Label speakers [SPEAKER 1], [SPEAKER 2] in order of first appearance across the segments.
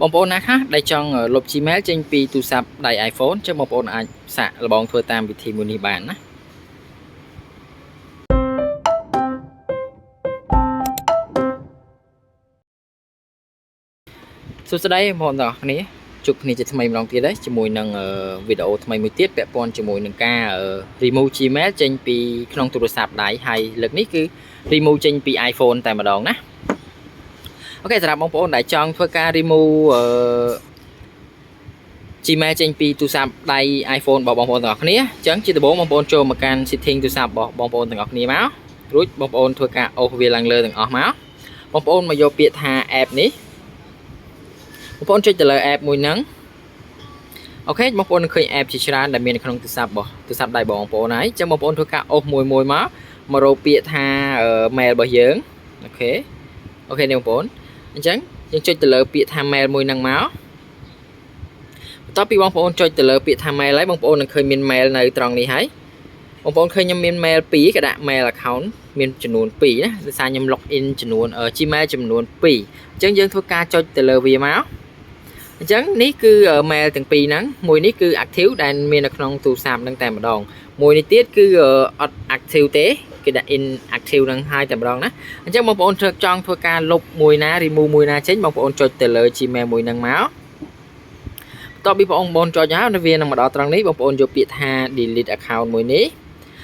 [SPEAKER 1] បងប្អូនណាខ្លះដែលចង់លុប Gmail ចេញពីទូរស័ព្ទដៃ iPhone ចឹងបងប្អូនអាចសាកល្បងធ្វើតាមវិធីមួយនេះបានណាសួស្តីបងប្អូនទាំងអស់គ្នាជួបគ្នាជាថ្មីម្ដងទៀតហើយជាមួយនឹងវីដេអូថ្មីមួយទៀតពាក់ព័ន្ធជាមួយនឹងការ remove Gmail ចេញពីក្នុងទូរស័ព្ទដៃហើយលើកនេះគឺ remove ចេញពី iPhone តែម្ដងណាOK សម្រាប់បងប្អូនដែលចង់ធ្វើការ remove Gmail ចេញពីទូរស័ព្ទដៃ iPhone របស់បងប្អូនទាំងអស់គ្នាអញ្ចឹងជាដំបូងបងប្អូនចូលមកកាន់ setting ទូរស័ព្ទរបស់បងប្អូនទាំងអស់គ្នាមករួចបងប្អូនធ្វើការអូសវាឡើងលើទាំងអស់មកបងប្អូនមកយកពាក្យថា app នេះបងប្អូនចុចទៅលើ app មួយហ្នឹង OK បងប្អូននឹងឃើញ app ជាច្រើនដែលមាននៅក្នុងទូរស័ព្ទរបស់ទូរស័ព្ទដៃបងប្អូនហើយអញ្ចឹងបងប្អូនធ្វើការអូសមួយមួយមកមករកពាក្យថា mail របស់យើង OK នេះបងប្អូនអញ្ចឹងយើងចុចទៅលើពាក្យថា mail មួយហ្នឹងមកបន្ទាប់ពីបងប្អូនចុចទៅលើពាក្យថា mail ហើយបងប្អូននឹងឃើញមាន mail នៅត្រង់នេះហើយបងប្អូនឃើញខ្ញុំមាន mail 2ក៏ដាក់ mail account មានចំនួន2ណាដោយសារខ្ញុំ log in ចំនួន Gmail ចំនួន2អញ្ចឹងយើងធ្វើការចុចទៅលើវាមកអញ្ចឹងនេះគឺ mail ទាំងពីរហ្នឹងមួយនេះគឺ active ដែលមាននៅក្នុងទូរស័ព្ទហ្នឹងតែម្ដងមួយនេះទៀតគឺអត់ active ទេគេដាក់ inactive ហ្នឹងហើយតែម្ដងណាអញ្ចឹងបងប្អូនធ្វើចង់ធ្វើការលុបមួយណា remove មួយណាចេញបងប្អូនចុចទៅលើ Gmail មួយហ្នឹងមកបន្ទាប់ពីបងប្អូនចុចហើយវានឹងមកដល់ត្រង់នេះបងប្អូនយកពាក្យថា delete account មួយនេះ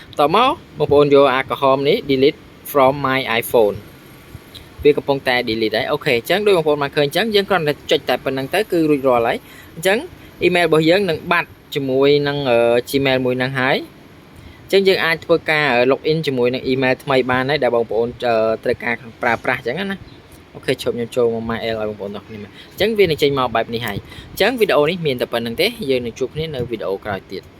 [SPEAKER 1] បន្ទាប់មកបងប្អូនយកអាក្រហមនេះ delete from my iPhone វាកំពុងតែ delete ហើយ OK អញ្ចឹងដូចបងប្អូនបានឃើញអញ្ចឹងយើងគ្រាន់តែចុចតែប៉ុណ្្នឹងទៅគឺរួចរាល់ហើយអញ្ចឹង email របស់យើងនឹងបាត់ជាមួយនឹង Gmail មួយហ្នឹងហើយអញ្ចឹងយើងអាចធ្វើការ login ជាមួយនឹង email ថ្មីបានហើយដែលបងប្អូនត្រូវការប្រើប្រាស់អញ្ចឹងណា OK ឈប់ខ្ញុំចូលមក mail ឲ្យបងប្អូនទាំងគ្នាមើលអញ្ចឹងវានឹងចេញមកបែបនេះហើយអញ្ចឹងវីដេអូនេះមានតែប៉ុណ្្នឹងទេយើងនឹងជួបគ្នានៅវីដេអូក្រោយទៀត។